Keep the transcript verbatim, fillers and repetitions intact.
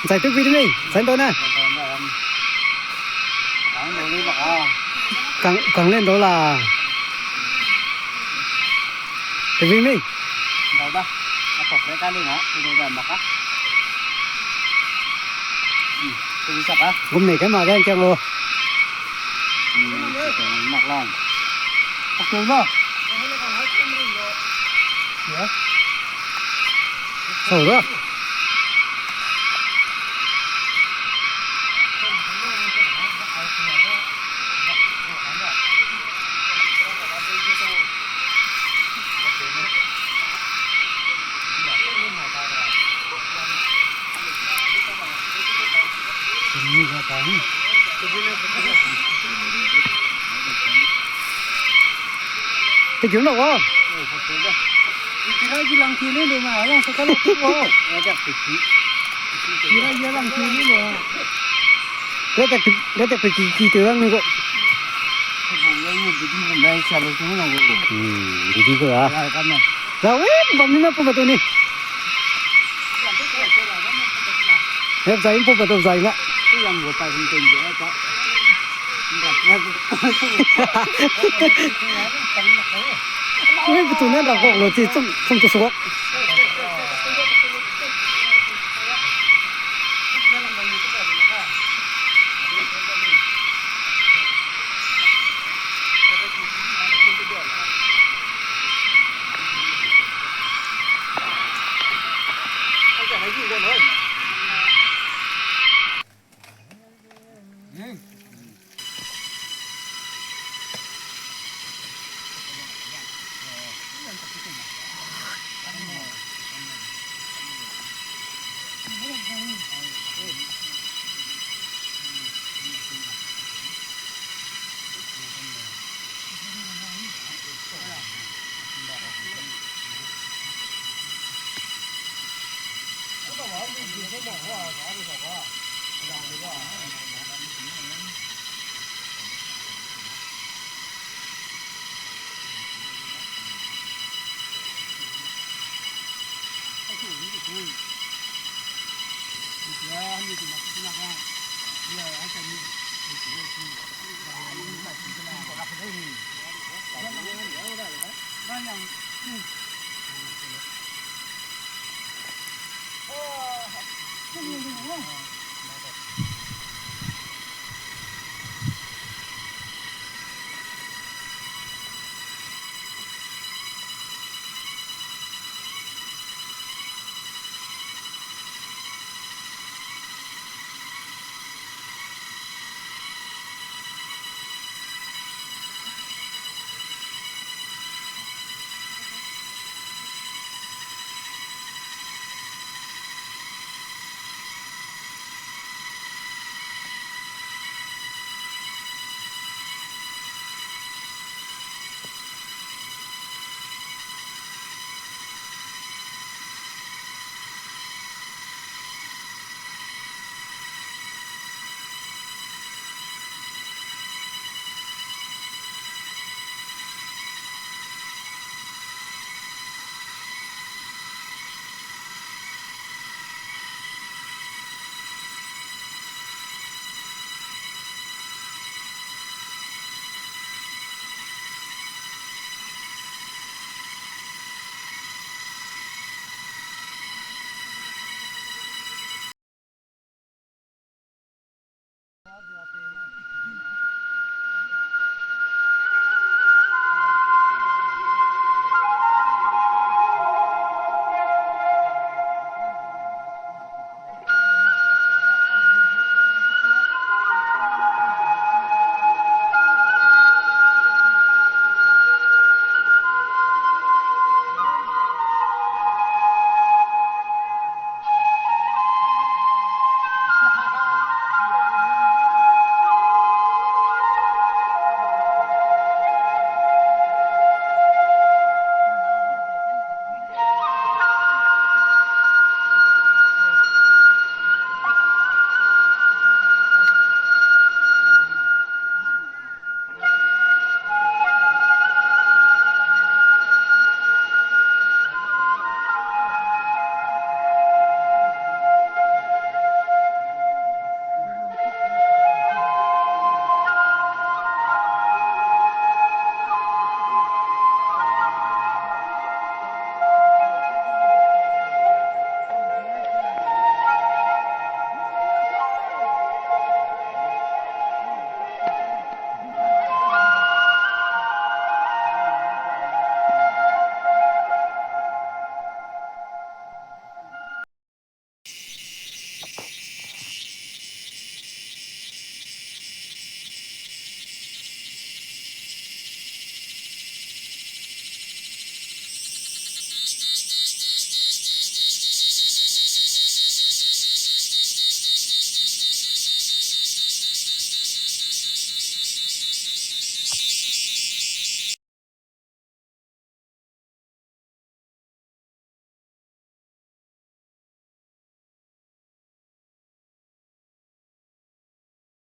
Zai tu bi de mei, zai dau ne. Kang, kang len dau la. Te bi mei. Gum nei kai ma de kiang lo. Mak lang. Oke lo. Sau da. Te kiu na wa. Kira ji lang ki le lo ma, lang sa ka lo tu wa. Kira ji lang ki le lo. Rete, rete pe ki, ki te rang ni ko. Hmm, didi ko ya. Ra we, bam ni na pu ma tu ni. Hep zai pu ma tu zai na. Ui, pe tu na ra kok lo ti, chum, chum tu su kok.